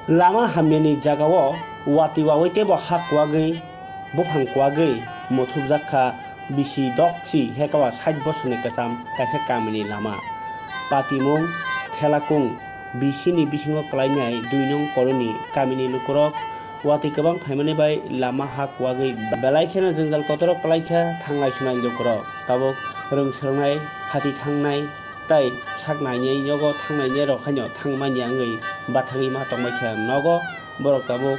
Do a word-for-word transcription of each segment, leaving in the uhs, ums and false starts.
Lama hamyani jagao watwi wawi teibo ha kuwagwi, buphang kuwagwi muthubjak kha bisi dokchi hekawa sait bosorni kwcham kaisa kamini lama. Patimung Thelakung bisini bisingo kwlainai dui nong koloni kamini lukurok watwi kwbang phaimani bai lama ha kuwagwi belai kheno jwngjal kotor kwlai kha thanglai sunai lukurok. Tabuk rwng swrwngnai, hati thangnai, tei sak nainai nogo thangnainai rok haino thangmani wngwi bathagwi ma tongbai kha nogo. Borok tabuk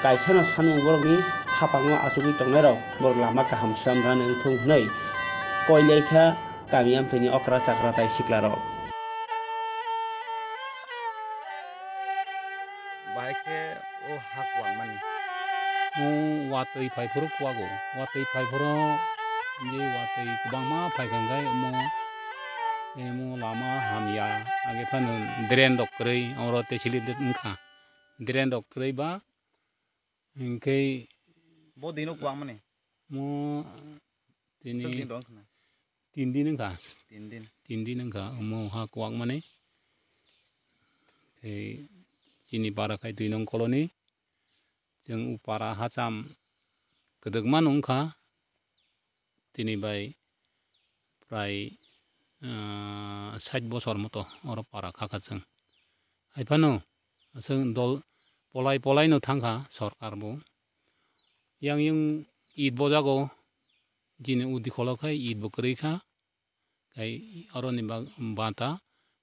kaisano sanmung borokni haphango achugwi tongnairok borok lama kaham swnam rwna wngthung hwnwi koi lai kha kami amchaini okra chakra tei siklarok. Bahai khe o ha kuwangmani. O watwi phai phuru kuwago. Watwi phai phuru je watwi kwbangma phai kha hwnkhe omo, omo lama hamya. Age phano drain rok kwrwi, oro tei slip wngkha. Drain rok kwrwi ba hwnkhe bo dino kuwangmani. Mo tini Swk din rok wngkha na? Tin din wngkha. Tin din. Tin din wngkha, omo ha kuwak mani. Tei chini para khai dui nong koloni. Chwng o para hacham kwdwkma no wngkha. Tini bai prai, ah, sait bosor moto oro para kha kha chwng. Hai phano chwng dol polai polai no thang kha sorkar bo. Yang yang it bojago. Chini udi kholo khai it bo kwrwi kha, khai oroni bag-, bata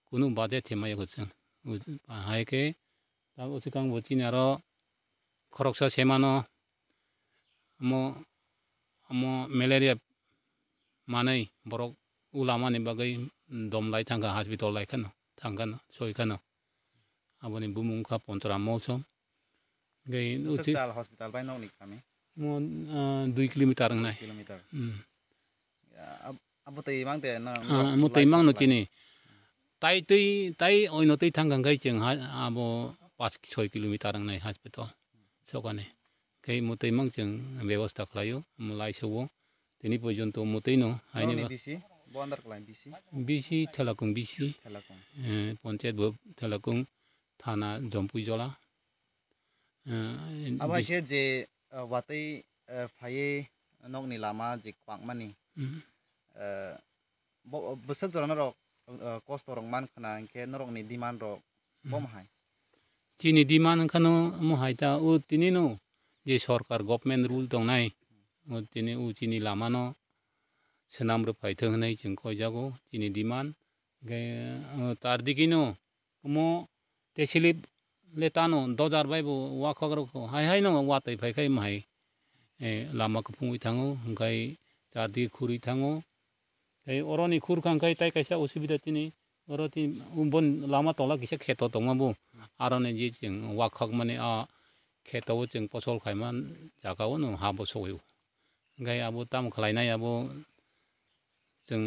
kunu budget se maya kho chwng. Hai khe tak usikang bo chini aro khoroksa semano omo, omo malaria manwi borok o lamani bagwi dom lai thang kha, hospital lai khano, thang khano, soi khano. Aboni bumung wngkha Ponchoram Mousom. Hwnkhe Bwswk uchi chal hospital bai nokni kami? Mo, ah, dui kilometer wngnai. Kilometer. Hmm. Ya, ab-, abo twi mang de na Ah, norok mo twi lai mang no supply? Chini. Tai twi, tai oino twi thang kha hwnkhe chwng ha, abo paanch soi kilometer wngnai hospital. Sokani. Khe mo twi mang chwng bebosta khlaio, mo lai sobo. Tini porjonto mo twi no haini Norokni ba bisi, bo andar kwlai bisi? Bisi Thelakung bisi. Thelakung. Eh, ponchayat bo Thelakung, thana Jompuijola. Eh, Abo hai dis- khe je, eh, watwi, eh, phaiwi nokni lama je kwakmani, Hmm. eh, bo-, bwswk jora norok, eh, kosto rok man khna, hinkhe norokni demand rok Hmm. bomo hai? Chini demand wngkhano omo hai ta, o tini no je sorkar government rule tongnai, o tini o chini lama no swnam rwphai thung hwnwi chwng koijago chini demand. Hinkhe, o tar digi no omo tei slip le tano dojar bai bo wakhok rok hai hai no watwi phai khai mahai, eh, lama kuphungwi thango, hwnkhe char di khurwi thango. Tei oroni khur kha hwnkhe tai kaisa usubida tini oro tini bon lama tola kisa kheto tongma bo, aroni je chwng wakhok mani a kheto o chwng posol khaima jaga o no ha bo sogwi o. Hwnkhe abo tamo khlainai abo chwng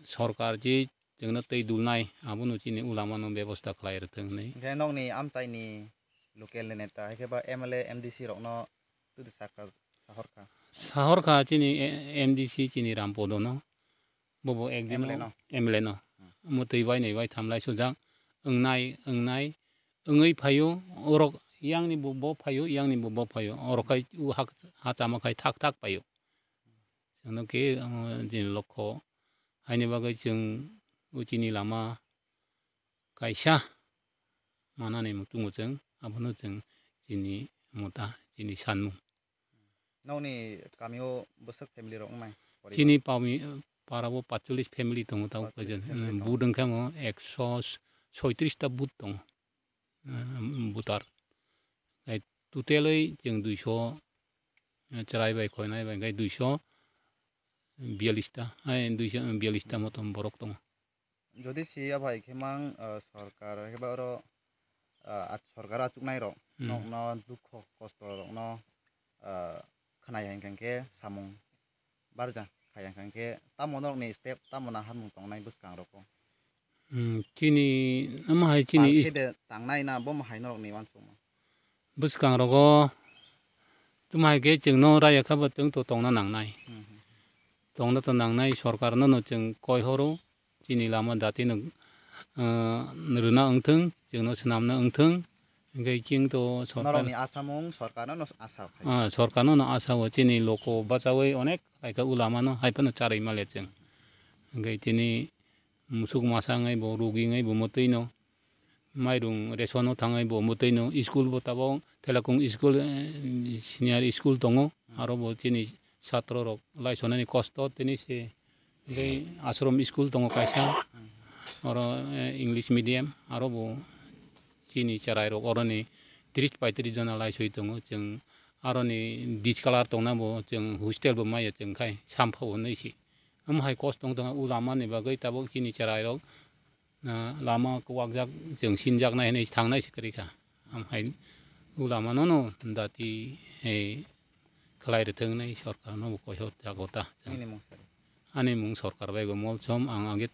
sorkar je chwngno twi dulnai, abono chini ulamano bebosta khlai rwthwng hwnwi. Hwnkhe nokni amchaini local ni neta, hai khe ba M L A, M D C rokno twi sakha, sahorkha? Sahorkha chini, e, M D C chini Rampodono, bobo ekdino M L A no? M L A no. Hmm. Mwtwi bai nai bai thamlai sujak, wngnai, wngnai, wngwi phaio, orok yangni bo, bo phaio, yangni bo, bo phaio, orok khai u hak-, ha chama khai thak thak paio. Chwngno khe, omo, jini lokho haini bagwi chwng o chini lama kaisa manani muchungo chwng, abono chwng chini mota, chini sanmung. Nokni kamio bwswk family rok wngnai? Poribar? Chini pami, parabo pachulis family tongo, tabuk pachulis kaisa, family tongo. Booth wngkhe mo ekso soitris ta booth tongo. eh, voter. Hai total oi chwng duiso, eh, chwrai bai khoinai bai hwnkhe duiso biyallis ta, hai duiso biyallis ta motom borok tongo. Jodi si abo hai khe mang, eh, sorkar hai khe ba oro, eh, ach-, sorkar achuknai rok Hmm. nokno dukho kosto rokno, ah, khwnai hai hwnkhe samung barja khai hwnkhe tamo norokni step tamo naharmung tongnai bwskang rogo? Hmm, chini omo hai chini Pal is- khe de tangnai na bomo hai norokni uansukma? Bwskang rogo tamo hai khe chwngno raya kha bo chwng to tongna nangnai. Hmm, hmm. Tongna to nangnai, sorkar no no chwng koi horo. Chini lama dati no, ah, rwna wngthwng, chwngno swnamna wngthwng, Hingke chwng to sorkar, norokni asamung sorkarno no asa khai. Ah, sorkarno no asa o chini loko bachawi onek khlaikha o lama no hai phano charwi male chwng. Hingke tini musuk masa wngwi bo, rugi wngwi bo mwtwi no, mairung ration o thangwi bo mwtwi no, school bo tabok Thelakung school, eh, senior school tongo, aro bo chini satro rok laisonani kosto tini se, tei ashram school tongo kaisa, oro, eh, English medium, aro bo chini cherai rok oroni tris paitris jona laisoi tongo, chwng aroni discolor tongna bo chwng hostel bo maya chwng khai sampha bo nwi si. Omo hai kosto wng tongkha o lama ni bagwi tabok chini cherai rok, ah, lama kwbakjak chwng sinjaknai hinwi thangnai se kwrwi kha. Amhai o lama no no dati, eh, khlai rwthwng hinwi sorkar no bo koiho jago ta. Nini mung sari. Ani mung sorkar bai go molsom, ang age